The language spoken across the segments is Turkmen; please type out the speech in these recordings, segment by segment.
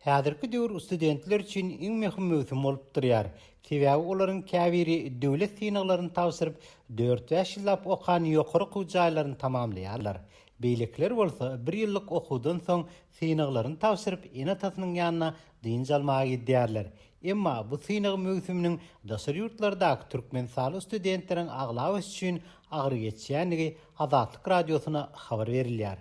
Häzirki döwür studentler üçin iň möhüm möwsüm bolup durýar. Sebäbi olaryň käbiri döwlet synaglaryny tabşyryp, dört-bäş ýyllap okan ýokary okuw jaýlaryny tamamlaýarlar. Beýlekiler bolsa bir ýyllyk okuwdan soň synaglaryny tabşyryp, ene-atasynyň ýanyna dynç almaga gidýärler. Emma bu synag möwsüminiň daşary ýurtlardaky türkmenistanly studentleriň aglabasy üçin agyr geçýändigi Azatlyk Radiosyna habar berilýär.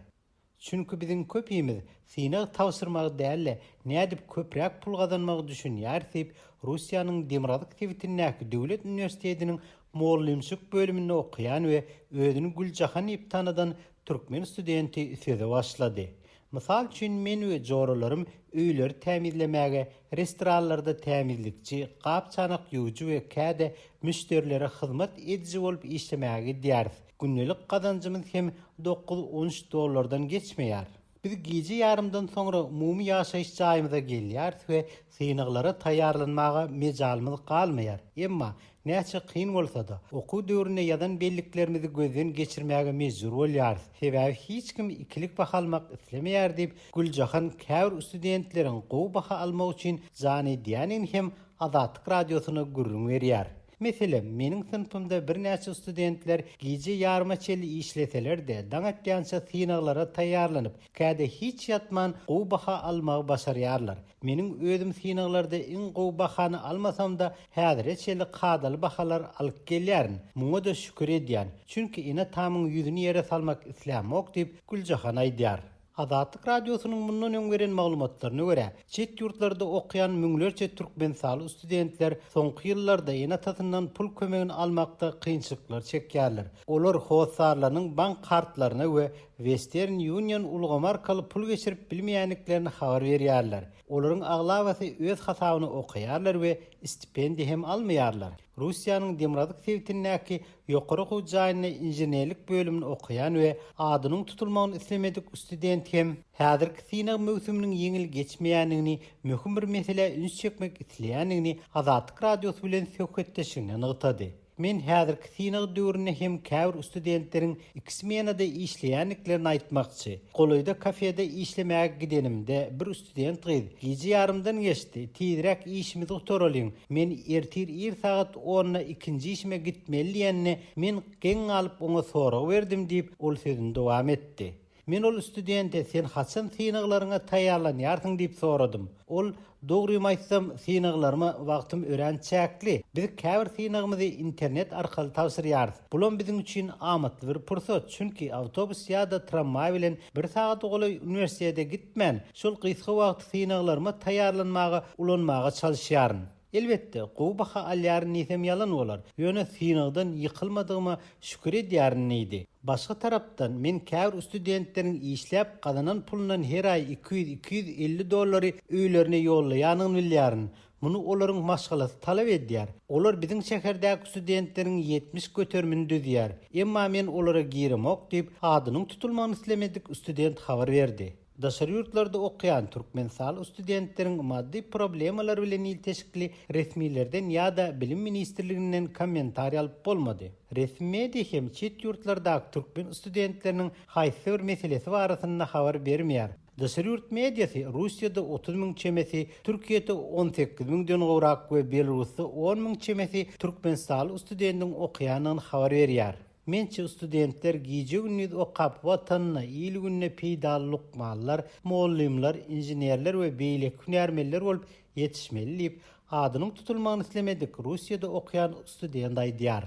Çünki biziň köpimiz synag tabşyrmagy däl-de, nädip köpräk pul gazanmagy düşünýäris diýip, Russiýanyň demirgazyk sebitindäki döwlet uniwersitetiniň mugallymçylyk bölüminde okaýan we özüni Güljahan diýip tanadan türkmen studenti söze başlady. Mysal üçin, men we joralarym öýleri tämizlemäge, restoranlarda tämizlikçi, gap-çanak ýuwujy we käde müşderilere hyzmat ediji bolup işlemäge gidýäris. Gündelik gazanjymyz hem dokuz-on üç dollardan geçmeýär. Biz gije ýarymdan soňra umumy ýaşaýyş jaýymyza gelýäris we synaglara taýýarlanmaga mejalymyz galmaýar. Emma, näçe kyn bolsa-da, okuw döwründe ýazan belliklerimizi gözden geçirmäge mejbur bolýarys. Sebäbi hiç kim ikilik baha almak islemeýär diýip, Güljahan käbir studentleriň gowy baha almak üçin jan edýändigini hem Azatlyk Radiosyna gürrüň berýär. Meselem, meniň synpymda birnäçe studentler gije ýaryma çenli işleseler-de, daň atýança synaglara taýýarlanyp, käde hiç ýatman gowy baha almagy başarýarlar. Meniň özüm synaglarda iň gowy bahany almasam-da, häzire çenli kadaly bahalar alyp gelýärin. Muňa-da şükür edýän. Çünki ene-atamyň ýüzüni ýere salmak islämok diýip, Güljahan aýdýar. Azatlyk Radiosynyň mundan öň beren maglumatlaryna görä, çet ýurtlarda okaýan müňlerçe türkmenistanly studentler soňky ýyllarda ene-atasyndan pul kömegini almakda kynçylyklar çekýärler. Olar hossarlarynyň bank kartlaryna we Western Union ulgamy arkaly pul geçirip bilmeýändiklerini habar berýärler. Olaryň aglabasy öz hasabyna okaýarlar we stipendiýa hem almaýarlar. Russiýanyň demirgazyk sebitindäki Ýokary okuw jaýynda inženerlik bölümini okaýan we adynyň tutulmagyny islemedik student hem häzirki synag möwsüminiň ýeňil geçmeýändigini, möhüm bir meselä üns çekmek isleýändigini Azatlyk Radiosy bilen söhbetdeşliginde nygtady. Men häzirki synag döwründe hem käbir studentleriň iki smenada işleýändiklerini aýtmakçy. Golaýda kafede işlemäge gidenimde bir student gyz, Gije ýarymdan geçdi, tizräk işimizi gutaralyň, men ertir ir sagat onda ikinji işime gitmeli diýende, men geň galyp oňa sorag berdim diýip, ol sözüni dowam etdi. Men ol studente sen haçan synaglaryňa taýýarlanýarsyň diýip soradym. Ol, Dogrymy aýtsam, synaglaryma wagtym örän çäkli. Biz käbir synagymyzy internet arkaly tabşyrýarys. Bulam biziň üçin amatly bir pursat, çünki awtobus ýa-da tramwaý bilen bir sagada golaý uniwersitete gitmän, şol gysga wagty synaglaryma taýýarlanmaga ulanmaga çalyşýaryn. Elbetde, gowy baha alýaryn diýsem ýalan bolar, ýöne synagdan ýykylmadygyma şükür edýärin diýdi. Başga tarapdan, men käbir studentleriň işläp gazanan pulundan her aý 200, 250 dollary öýlerine ýollaýanyny bilýärin. Muny olaryň maşgalasy talap edýär. Olar biziň şäherdäki studentleriň 70 göterimini düzýär. Emma men olara giremok diýip, adynyň tutulmagyny islemedik student habar berdi. Daşary ýurtlarda okaýan türkmenistanly studentleriň maddy problemalar bilen ilteşikli resmilerden ýa-da Bilim ministrliginden kommentariý alyp bolmady. Resmi media hem çet ýurtlardaky türkmen studentleriniň haýsy bir meselesi barasynda habar bermeýär. Daşary ýurt mediasy Russiýada 30 müň çemesi, Türkiýede 18 müňden gowrak we Belarusda 10 müň çemesi türkmenistanly studentiň okaýandygyny habar berýär. Mençe studentler gije-gündiz okap watanyna, il-gününe peýdaly lukmanlar, mugallymlar, inženerler we beýleki hünärmenler bolup ýetişmeli diýip, adynyň tutulmagyny islemedik Russiýada okaýan student aýdýar.